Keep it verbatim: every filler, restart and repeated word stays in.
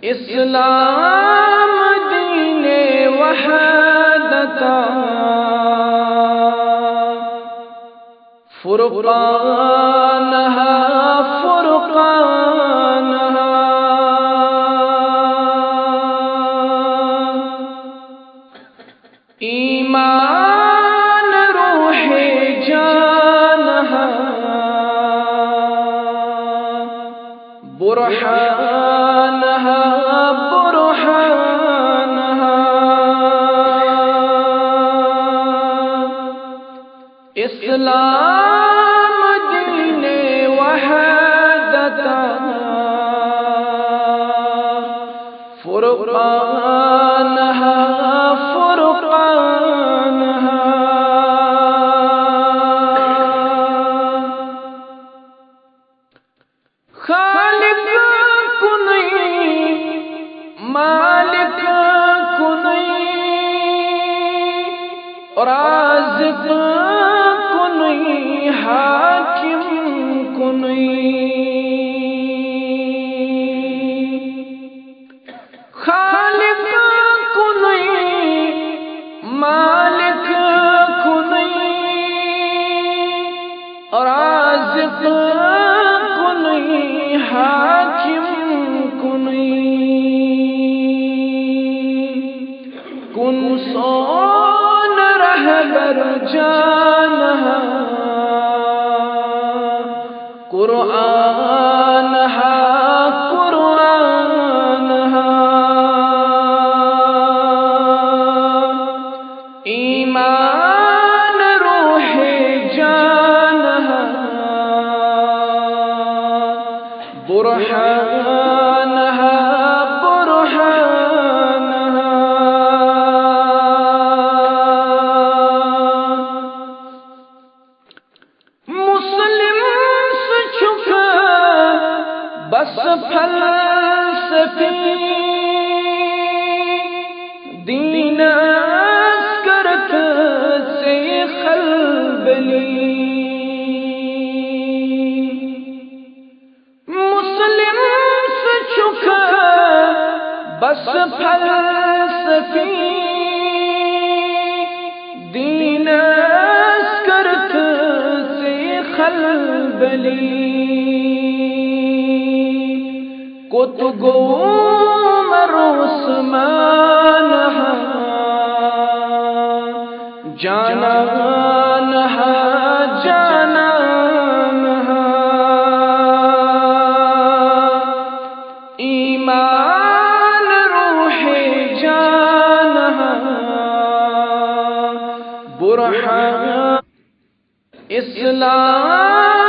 اسلام دین وحدتا، فرقانها فرقانها، ایمان روح جانها، برهانها برهانها. اسلام دین وحدتا، فرقانها فرقانها. خالق کُنُے، مالک کُنُے، رازق کُنُے، حاکم کُنُے۔ خالق کُنُے، مالک کُنُے، رازق کُنُے، حاکم کُنُے۔ کُن سون رہبر جانها، قرآنها قرآنها، ایمان روح جانها، برهانها برهانها. مسلم سُہ چھُکھ بس فلسفی، دینس کٔرتھ ژےٚ خلبلی۔ مسلم سُہ چھُکھ بس فلسفی، دینس کٔرتھ ژےٚ خلبلی۔ کوٚت گوٚو عمر عثمانها، جانانها جانانها، ایمان روح جانها، برهان اسلام